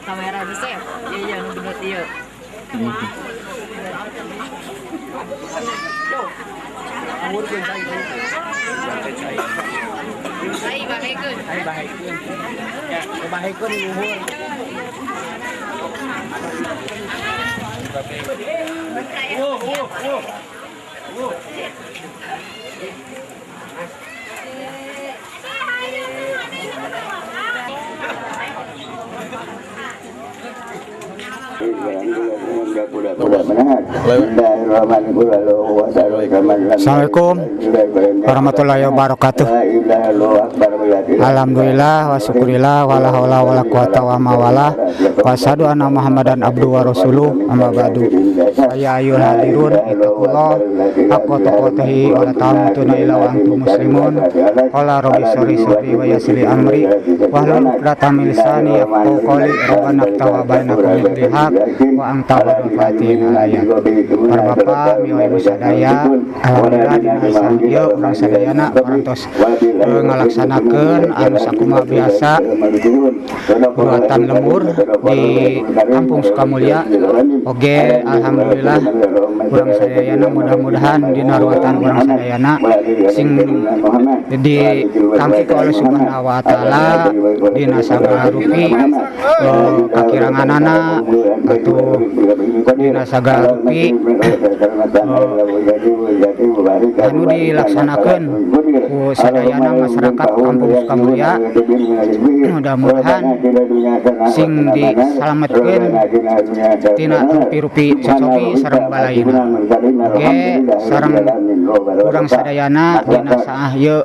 Kamera bisa ya? Iya, nu bener ieu. Ai bahekeun. Ai bahekeun. Ya, bahekeun luhur. Wuh, wuh, wuh. Wuh. Assalamualaikum warahmatullahi wabarakatuh. Alhamdulillah wa syukurillah wala haula wala quwata wa mawala wa asyhadu anna Muhammadan abduhu wa rasuluh amma ba'du. Ya ayyuhal hadirun ittaqullah haqqa tuqatih wa la tamutunna illa wa antum muslimun. Qala rabbi shrah li sadri wa yassir li amri wahlul 'uqdatam min lisani yafqahu qawli. Rabbana iftah bainana bil haqq wa anta khairul fatihin. Para bapak, mio ibu sadaya, alhamdulillah dina saha ieu urang sadayana parantos ngalaksanakeun anu sakumaha biasa ruatan lembur di Kampung Sukamulya. Oge alhamdulillah urang sadayana mudah-mudahan dina ruatan urang sadayana sing ditampi ku Allah Subhanahu wa taala dina sagala rupi kakiranganana atuh dina sagala rupi anu dilaksanakeun ku sadayana masyarakat Kampung Sukamulya. Mudah-mudahan sing disalametkeun tina rupi-rupi cocobi sareng balaina. Oge sareng urang sadayana dina saah ieu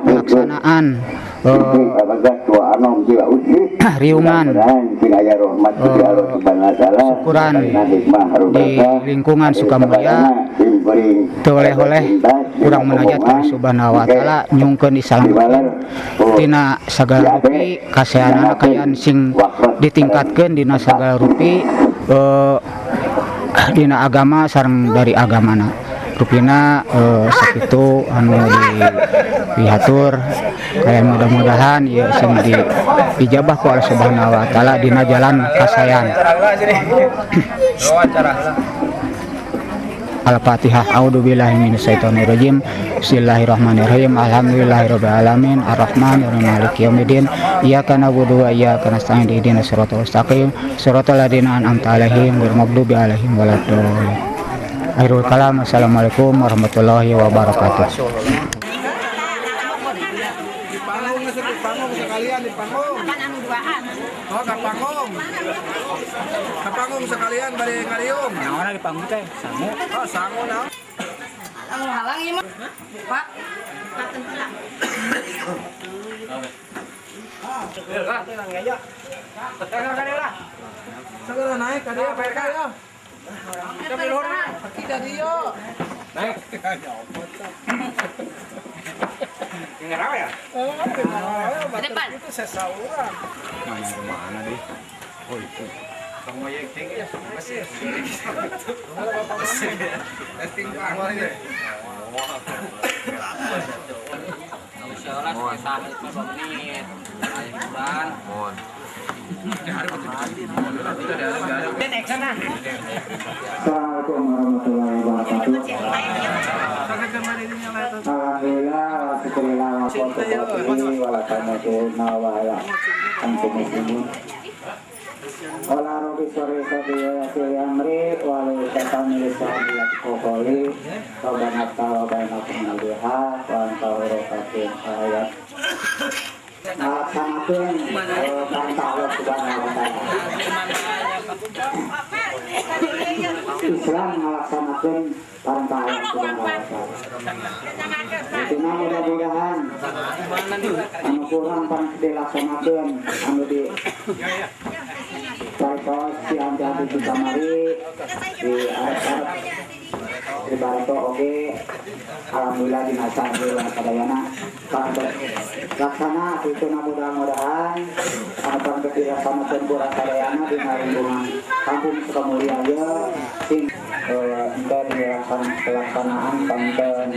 pelaksanaan riungan syukuran di lingkungan Sukamulya teu oleh-oleh kurang munajat ka Subhanahu wa taala nyungkeun disalametkeun tina sagala rupi kasehanana kaayaan sing ditingkatkeun dina sagala rupi dina agama sareng dari agamana. Rupina sakitu anu dihatur kaya mudah-mudahan ya sing diijabah ku Allah Subhanahu wa taala dina jalan kasayan. Al-Fatihah. A'udzubillahi minasyaitonirrajim. Bismillahirrahmanirrahim. Alhamdulillahirabbil alamin arrahmanirrahim maliki yaumiddin. Iyyaka na'budu wa iyyaka nasta'in ihdinas siratal mustaqim siratal ladzina an'amta 'alaihim ghairil maghdubi 'alaihim waladdallin. Akhirul kalam. Assalamualaikum warahmatullahi wabarakatuh. Di panggung, di panggung sekalian, di panggung. Oh, ke panggung. Ke panggung sekalian bari ngariung. Naon di panggung teh? Sangu. Oh, sangu naon? Halang ieu mah. Pak. Segera naik ka dieu, Pak ya. Kaki dari yo. Naik. Oh, Depan. itu sesauran. Mana deh? Oh itu. Testing panggung. Assalamualaikum warahmatullahi wabarakatuh. Alhamdulillah wa syukurillah wa quwwata wa la tamatuna wa ala antum muslimun. Wala rabbi sori sori wa yassir amri wa la tatami lisani yafqahu qawli. Rabbana wa bainakum al-biha wa anta khairu ayat. Ngalaksanakeun perintah Allah Subhanahu wa taala. Islam ngalaksanakeun perintah Allah Subhanahu wa taala. Intina mudah-mudahan anu kurang pan dilaksanakeun anu di paritos di anti-anti di kamari di arep-arep di barato oge alhamdulillah dinasa alhamdulillah sadayana parantos laksana itu mudah-mudahan anu parantos dilaksanakeun kurang sadayana dina lingkungan kampung Sukamulya ieu sing engke pelaksanaan panten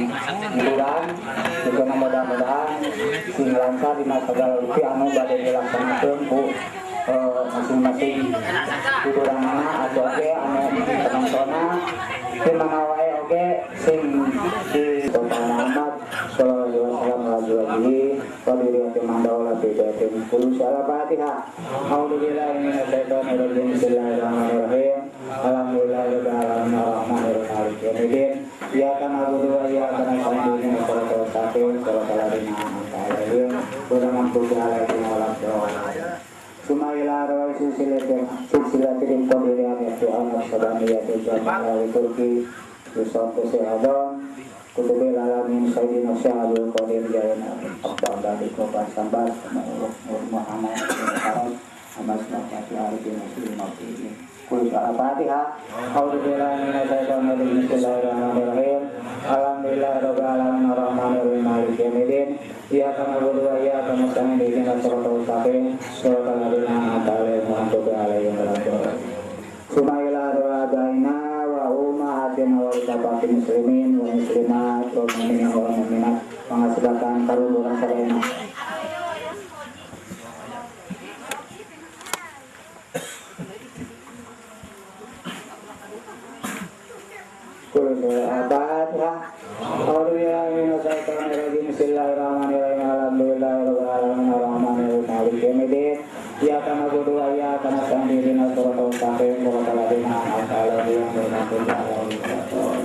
hiburan juga mudah-mudahan sing lancar dina sagala rupi anu bade dilaksanakeun ku masing-masing hiburanana atau oge anu penontonna di mana wae oge sing di Kota Muhammad sallallahu alaihi wasallam wa wa diriati mandaula bi datin qul Al-Fatihah. A'udzubillahi minasyaitonir rajim. Bismillahirrahmanirrahim. Alhamdulillahirabbil alamin arrahmanirrahim maliki yaumiddin. Iyyaka na'budu wa iyyaka nasta'in ihdinas siratal mustaqim siratal ladzina an'amta 'alaihim ghairil maghdubi 'alaihim waladdallin. Sumaila rawai silsilatin silsilatin qadiriyah ya sabaniyah jamaah Turki Yusuf Sehadon Kutubil alamin Sayyidina Syahadul Qadir Jayana Abdul Dari Kobar Sambar Muhammad Amas Nafati Arifin Muslim Kul Al-Fatihah. A'udzubillahi minasyaitonir rajim. Bismillahirrahmanirrahim. Alhamdulillahirabbil alamin arrahmanirrahim maliki yaumiddin. Iyyaka na'budu wa iyyaka nasta'in ihdinas siratal mustaqim siratal ladzina an'amta 'alaihim ghairil maghdubi 'alaihim waladdallin. Sumaila rabbana wa ummahatina wa tabaqi muslimin wa muslimat wa mu'minin wa mu'minat pangasebatan kaluhuran sadayana. Al-Fatihah. A'udzubillahi minasyaitonir rajim. Bismillahirrahmanirrahim. Alhamdulillahirabbil alamin arrahmanirrahim maliki yaumiddin. Iyyaka na'budu wa iyyaka nasta'in ihdinas siratal mustaqim siratal ladzina an'amta 'alaihim ghairil maghdubi 'alaihim waladdallin.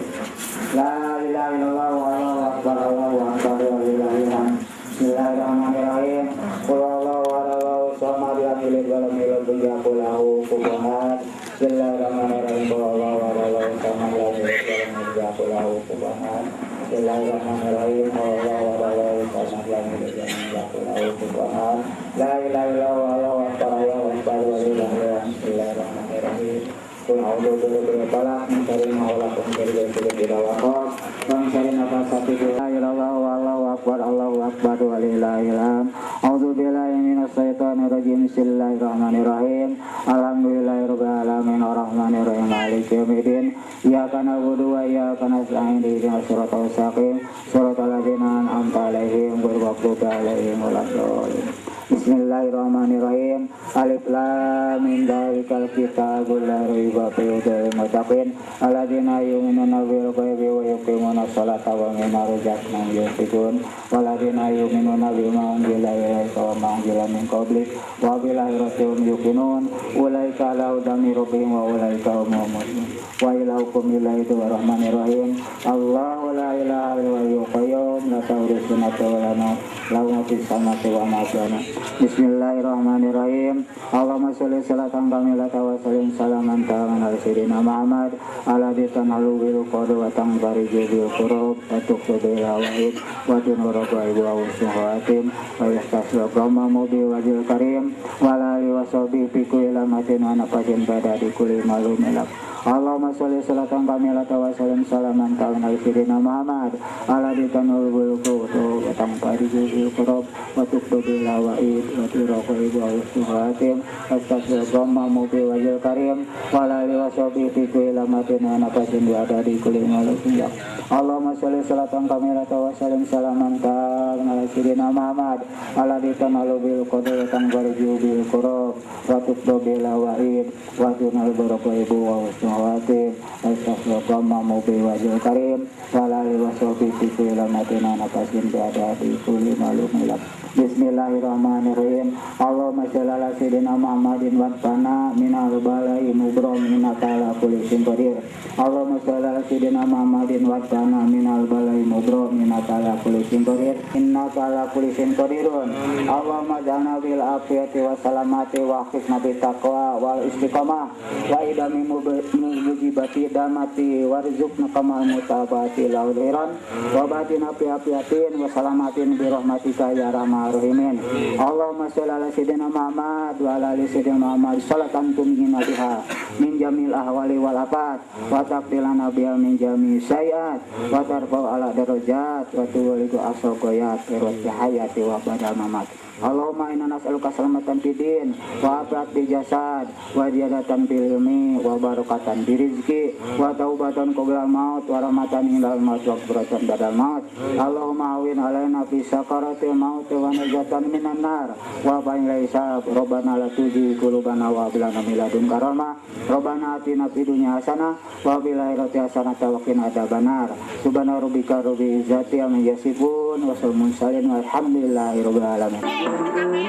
La ilaha illallah wallahu akbar Allahu akbar walillahil hamd. Bismillahirrahmanirrahim. Qul huwallahu ahad Allahu samad lam yalid walam yulad wa lam yakul lahu kufuwan ahad. Bismillahirrahmanirrahim. Qul huwallahu ahad Allahu samad lam yalid walam yakul lahu kufuwan ahad. Bismillahirrahmanirrahim. Qul huwallahu ahad Allahu samad lam yalid walam yakul lahu kufuwan ahad. La ilaha illallah wallahu akbar Allahu akbar walillahil hamd. Bismillahirrahmanirrahim. Qul a'udzu birabbil falaq min syarri ma khalaq wa min syarri ghasiqin idza waqab wa min syarri naffatsati fil 'uqad. La ilaha illallah wallahu akbar Allahu akbar walillahil hamd. A'udzu billahi minasyaitonir rajim. Bismillahirrahmanirrahim. Alhamdulillahirabbil alamin arrahmanirrahim maliki yaumiddin. Iyyaka na'budu wa iyyaka nasta'in ihdinas siratal mustaqim siratal ladzina an'amta 'alaihim ghairil maghdubi 'alaihim waladdallin. Bismillahirrahmanirrahim. Alif lam mim dzalikal kitabul la raiba fihi hudal lil muttaqin alladzina yu'minuna bil ghaibi wa yuqimuna sholata wa mimma razaqnahum yunfiqun walladzina yu'minuna bima unzila ilaika wa ma unzila min qablik wa bil akhirati hum yuqinun ulaika ala hudan min rabbihim wa ulaika humul muhtadun. Wa ilahukum ilaahu rahmanir rahim. Allahu la ilaha illa huwal qayyum la ta'khudhuhu sinatun wa la nawm lahu ma fis samawati wa ma fil ardh. Bismillahirrahmanirrahim. Allahumma sholli salatan kamilatan wa sallim salaman taman ala sayyidina Muhammad ala ditanalu bil qadri wa tanfariju bil qurub wa tuqdu bil hawaid wa tunuru wa ushawatim wa yastaslu qama bi wajhil karim wa ala alihi wa sahbihi fi kulli lamatin wa nafasin bada di kulli malumilak. Allahumma sholli salatan kamilatan wa sallim salaman taman ala sayyidina Muhammad ala ditanalu bil qadri wa tanfariju bil qurub wa tuqdu bil hawaid wa tunuru wa ushawatim wa yastaslu qama bi wajhil karim wa ala alihi wa sahbihi fi kulli lamatin wa nafasin bada di kulli malumilak. Allahumma sholli salatan kamilatan wa sallim salaman taman ala sayyidina Muhammad ala ditanalu bil qadri wa tanfariju bil qurub wa tuqdu bil hawaid wa tunuru wa ushawatim wa yastaslu qama bi wajhil karim wa ala alihi wa sahbihi fi kulli lamatin wa nafasin bada di kulli malumilak. Bismillahirrahmanirrahim. Allahumma sholli ala sayyidina Muhammadin wa bana minal balai mubram innaka ala kulli syai'in qadir. Allahumma sholli ala sayyidina Muhammadin wa bana minal balai mubram innaka ala kulli syai'in qadir. Innaka ala kulli syai'in qadirun. Allahumma ja'alna bil afiyati wa salamati wa hifna bit taqwa wal istiqamah wa idami mujibati damati warzuqna kamal mutabati laudhiran wa batina fi afiyatin wa salamatin bi rahmatika ya arhamar rahimin. Allahumma sholli ala sayyidina Muhammad wa ala ali sayyidina Muhammad salatan tumjina biha min jamil ahwali wal afat wa taqbilana biha min jami sayiat wa tarfa'u ala darajat wa tuwalidu asqayat wa hayati wa badal mamat. Allahumma inna nas'aluka salamatan fid din wa afiyat bil jasad wa ziyadatan fil ilmi wa barakatan bi rizqi wa taubatan qabla maut wa rahmatan indal maut wa qudratan badal maut. Allahumma awin alaina fi sakaratil maut wa najatan minan nar wa bain laisa. Rabbana la tuzigh qulubana wa hab lana min ladunka rahmah. Rabbana atina fid dunya hasanah wa fil akhirati hasanah wa qina adzabannar. Subhana rabbika rabbil izzati amma yasifun wa salamun alal walhamdulillahi rabbil alamin. Kamera.